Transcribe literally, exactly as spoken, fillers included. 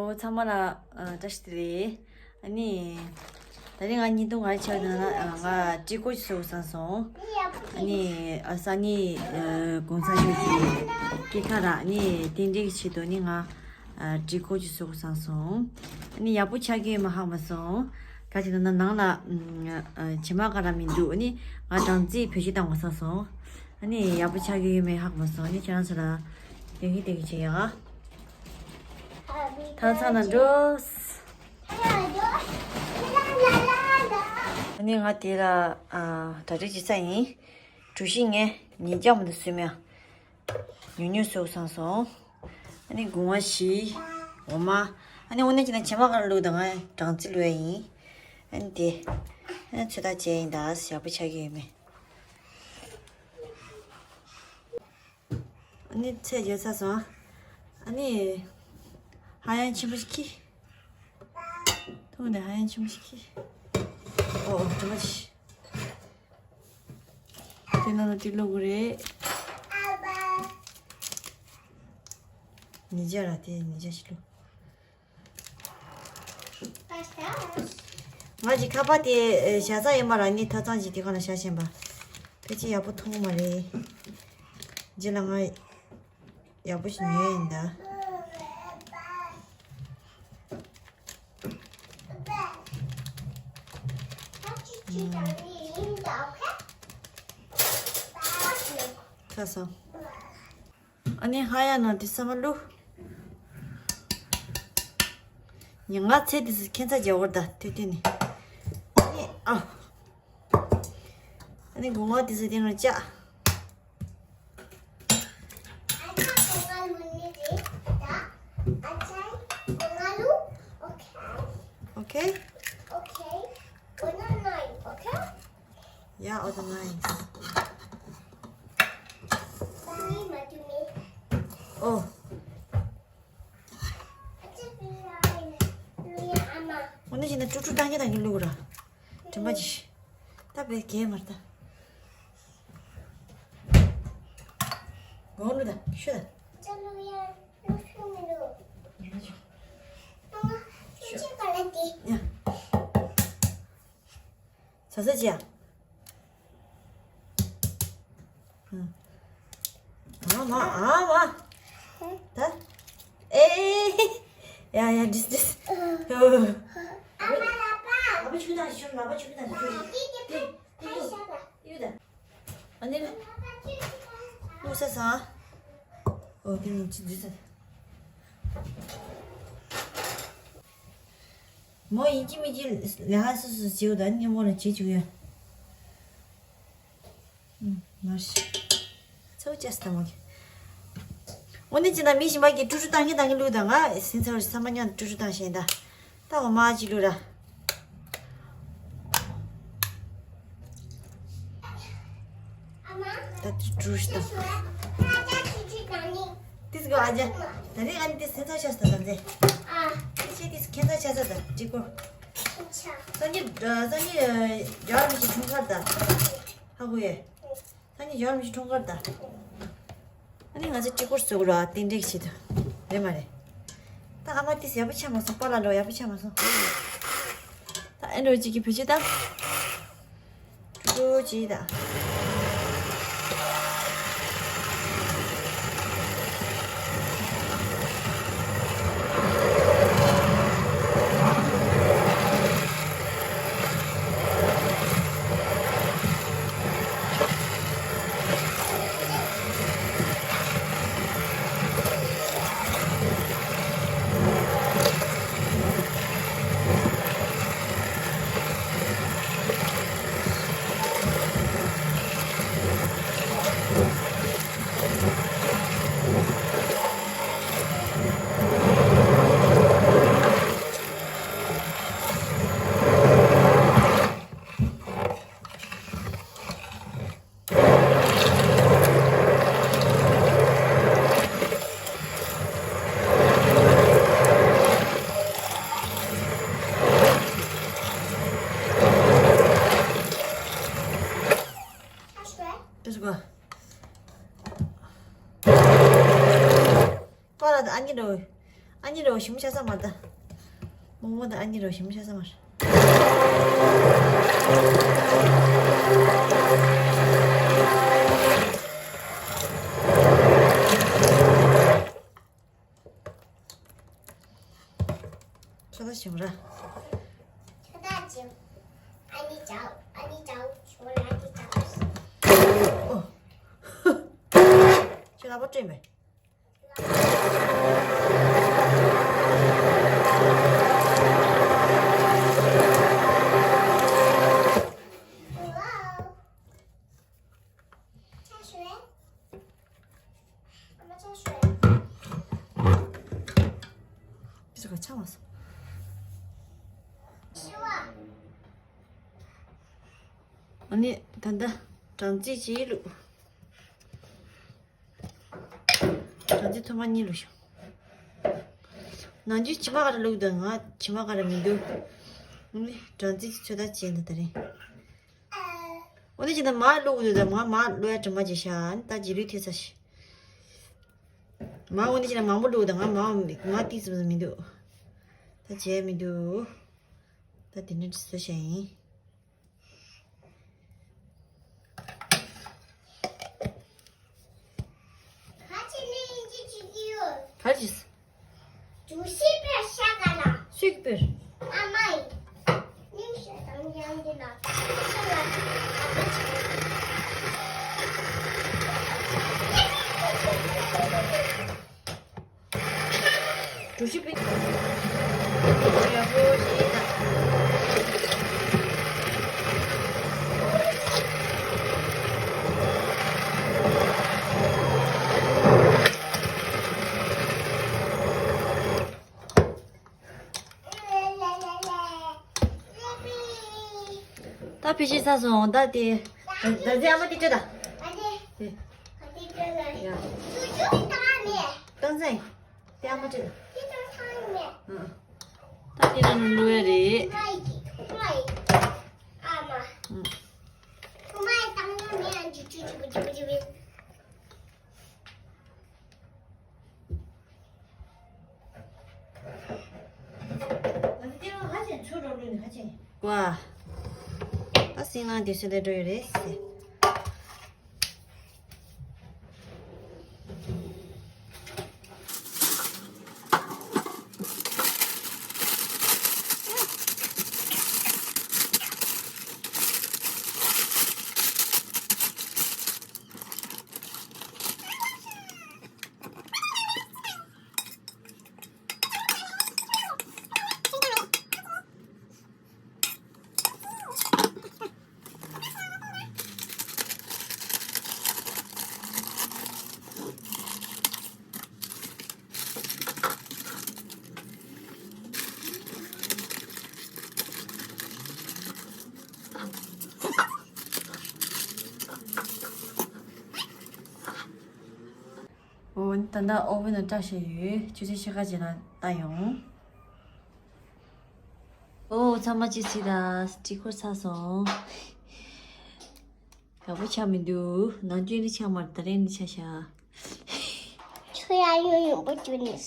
ཨོ་ཚང་མ་ལ་ཨ་བཀྲ་ཤིས་བདེ་ལེགས། ཨ་ནི་ད་རིང་ང་བརྙན་ཐུང་ག་རེ་བྱས་ཡོད་ན། ཨ་ང་ཊི་ཀོ་ཅིག་བཟོ་དགོས་བསམ་སོང་། ཨ་ནི་ཨ་སང་ཉིན་ཨ་གོང་ས་མཆོག་གི་སྐྱེས་སྐར་ར། ཨ་ནི་རྟེན་འབྲེལ་གྱི་ཆེད་དུ་ནི་ང་ཨ་ཊི་ཀོ་ཅིག་བཟོ་དགོས་བསམ་སོང་། ཨ་ནི་ཡག་པོ་ཆགས་ཀྱི་ཡོད་མེད་ཧ་གོ་མ་སོང་། ག་ཅི་ལབ་ན་ནང་ལ་ཨ་ཨ་བྱེ་མ་ག་ར་མི་འདུག་ཨ་ནི་ང་སྦྲང་རྩི་བེད་སྤྱོད་བཏང་དགོས་བསམ་སོང་། ཨ་ནི་ཡག་པོ་ཆགས་ཀྱི་ཡོད་མེད་ཧ་གོ་མ་སོང་། ཨ་ནི་ཁྱེད་རང་ཚོ་ལ་སྟོན་གྱི་སྟོན་གྱི་བྱེད་ཡ། ཐག་ཚང་ན་འགྲོ། ཨ་ནི་ང་དེ་ལ་ཨ་གྲ་སྒྲིག་བྱེད་ས་ཡིན། གྲོ་ཞིབ་ངས་ཉིས་བརྒྱ་མ་གཏོགས་བཟོས་མེད། ཉུང་ཉུང་བཟོ་དགོས་བསམ་སོང་། ཨ་ནི་སྒོ་ང་བཞི། འོ་མ། ཨ་ནི་འོ་ན་ཅི་ན་བྱེ་མ་ག་ར་བླུགས་དང་། ང་སྦྲང་རྩི་བླུགས་ཡ་ཡིན། ཨ་ནི་དེ་ཨ་ནི་ཚོད་ལྟ་བྱས་ཡིན། ད་ཡག་པོ་ཆགས་ཀྱི་ཡོད་མེད། ཨ་ནི་ཚད་བརྗེ་ཚར་སོང་། ཨ་ནི་ཧ་ཡང་ཆེན་པོ་ཞིག་ཁྱེར། ཐུག་ནས་ཧ་ཡང་ཆེན་པོ་ཞིག་ཁྱེར། ཨོ་ཨོ་དྲི་མ་ཞིག་དེ་ནང་ལ་དེ་བླུགས་དགོས་རེད། ཉིས་བརྒྱ་ར། དེ་ཉིས་བརྒྱ་ཞིག་བླུགས། ང་གི་ཁ་པར་དེ་ཨེ་བཞག་ས་ཡོད་མ་རེད། ཨ་ནི་ཐབ་ཚང་གི་དེ་ག་ལ་བཞག་བཞིན་པ། ཕལ་ཆེར་ཡག་པོ་མཐོང་མ་རེད། རྗེས་ལ་ང་ཡག་པོ་ཞིག་ཉོས་ཡིན་ད། ཁ་སང་། ཨ་ནི་ཧ་ཡ་ན་དེ་ས་མ་བླུགས། ཉི་ང་ཚེ་དེ་སུ་ཁྱད་མཚར་རྒྱག་བར་ད་ཐོས་ཐོས་ནི། ཨ་ནི་ཨ། ཨ་ནི་སྒོ་ང་དེ་སུ་དེ་ནང་བཅག Okay? Okay. One oh nine, okay? Yeah, all the lines. Oh. འོ་ན་བྱས་ན་ཀྲུག་ཀྲུག་བཏང་གི་བཏང་གི་བླུགས་ར། དྲན་པ་ཅི། ད་བས་གས་མར་ད། འོ་ལུ་ད་ཤུ་ད། ཡ། ཟ་ཟ་ཅི་ཡ། ཨ་མ་ཨ་མ། ད། ཨེ། ཡ་ཡ་འདྲིས་འདྲིས། ཨ་མ་ལག་པ། ལག་པ་ཆུ་དང་ཆུ། ལག་པ་ཆུ་དང་ཆུ། ཏི་ཏི་ཏི་ཏི་ཏི་ཏི་ཏི། ཨ་ནི་ལ། ལུག་ས་ས། ཨོ་དེ་ནི་ཅི་འདྲིས་ས། མོ་ཡིན་གཅིག་མིན་གཅིག་ལས་ཀ་སོ་སོ་བྱེད་དགོས། ད་ནི་མོ་ལ་བྱེད་བཅུག་ཡ། ཨུམ། མར་ཤི། ཚ་བོ་ཅེས་ད་མོ་གི། འོ་ནི་ཅི་ན་མི་གཞན་པ་གི་ཀྲུ་ཀྲུ་བཏང་གི་བཏང་གི་ལུག་ད། ང་སེམས་ཚ་བོ་ས་མ་ཉམས་ཀྲུ་ཀྲུ་བཏང་ཤེས་ད། ད་འོ་མ་ཅི་ལུག་ར། ད་ཀྲུ་ཀྲུ་ད། དེ་སྐོར་ཨ་ཅག་ད་རེས་ཨ་ནི་དེ་སེམས་ཚ་བོ་ཤ་སྟག་ད་མཛེས། ཨ། དེ་ཆེ་དེ་ཁྱད་མཚར་ཆ་ས་ད་ཀྲི་ཀོ། སང་ཉིན་སང་ཉིན་རྒྱ་མི་ཞིག་འཁྲུངས་སྐར་ད། ཧ་གོ་ཡེ། ད་ནི་ཡར་མི་ཁྲོང་ཁར་ད། ཨ་ནི་ང་ཚོ་ཀྲི་ཀོར་བཟོ་དགོས་ར་རྟེན་འབྲེལ་གྱི་ཆེད་དུ། རེད་མ་རེད། ད་ཨ་མ་ཏིས་ཡག་པོ་ཆགས་མ་སོང་། པཱ་ལགས་ལོ་ཡག་པོ་ཆགས་མ་སོང་། ད་ཨེ་འགྲོ་གཅིག་གི་བུ་ཆེ་ད། ཀྲུ་ཀྲུ་གཅིག་ད། Let's go. པཱ་ལགས་ད་ཨ་ནི་འགྲོ། ཨ་ གཉིས་རོ་ཞིམ་ཤ་ས་མ་ད། མོག་མོག་དང་ཨ་གཉིས་རོ་ཞིམ་ཤ་ས་མ། ཁྱོད་ད་ཞིམ་ར། ཁྱོད་ད་ཅིམ། ཨ་ནི་ཅའོ། ཨ་ནི་ཅའོ། ཞོ་ལ་ནི་ཅའོ། ཨོ། ཁྱོད་ལ་པོ་སྤྲད་མེད། ཨ་མ་ཆང་ཤོས། ཨ་མ་ཆང་ཤོས། ཨ་མ་ཆང་ཤོས། ཨ་ནི་ད་ལྟ་སྦྲང་རྩི་གཅིག་བླུགས། སྦྲང་རྩི་ཐུར་མ་གཉིས་བླུགས་ཤོག། ནང་ཆུ་ཕྱེ་མ་ག་རེ་བླུགས་འདུག། ང་ཕྱེ་མ་ག་རེ་མི་འདུག། ཨ་ནི་སྦྲང་རྩི་ཚོད་ལྟ་བྱས་འདུག་ད་རེས། འོ་ན་ཅི་ད་མར་བླུགས་འདུག། ད་མར་མར་བླུགས་ཡ་དྲི་མ་བྱེད་ཤག། ཨ་ནི་ད་རྗེས་ལུས་ཐེབས་ས་ཞིག། མར་འོ་ན་ཅི་ད་མང་པོ་བླུགས་འདུག། ང་མར་མར་ཏིག་ཙམ་མི་འདུག། ད་བྱས་མི་འདུག། ད་དེ་འདྲ་བཟོས་བཞག་ཡིན། ག་རེ་བྱས། སུས་ཀྱིས་སྤེལ། གྲོ་ཞིབ་པའི་ཡག་པོ་ཞིག་དང་། ད་ཕི་ཤི་ས་སོང་། ད་དེ་ད་ཟེ་ཨ་མ་དེ་སྤྲོད་ད། དེ་ཡ། བཏང་ཟེ། དེ་ཨ་མ་སྤྲོད་ད། ད་དེ་ནང་བླུགས་ཡ་རེད། ཝ། ད་སིང་ལང་དེ་ཚོ་དེ་འགྲོ་ཡི་རེད་ཟེར། འོ་ད་ལྟ་ཨོ་ཝན་ལ་བཀྲ་ཤིས་ཡོད། ཆུ་ཚོད་ཕྱེད་ཀ་རྗེས་ལ་ལྟ་ཡོང་། ཨོ་ཚང་མ་ཅི་སི་ད་སྤྲི་འཁོར་ཚར་སོང་། ཡག་པོ་ཆགས་མི་འདུག། ནང་ཆུ་ནི་ཆགས་མ་རེད། ད་རེས་ནི་ཆགས་ཤག། ཆུ་ཡང་ཡོད་ཡོད་པོ་ཆུ་ནི།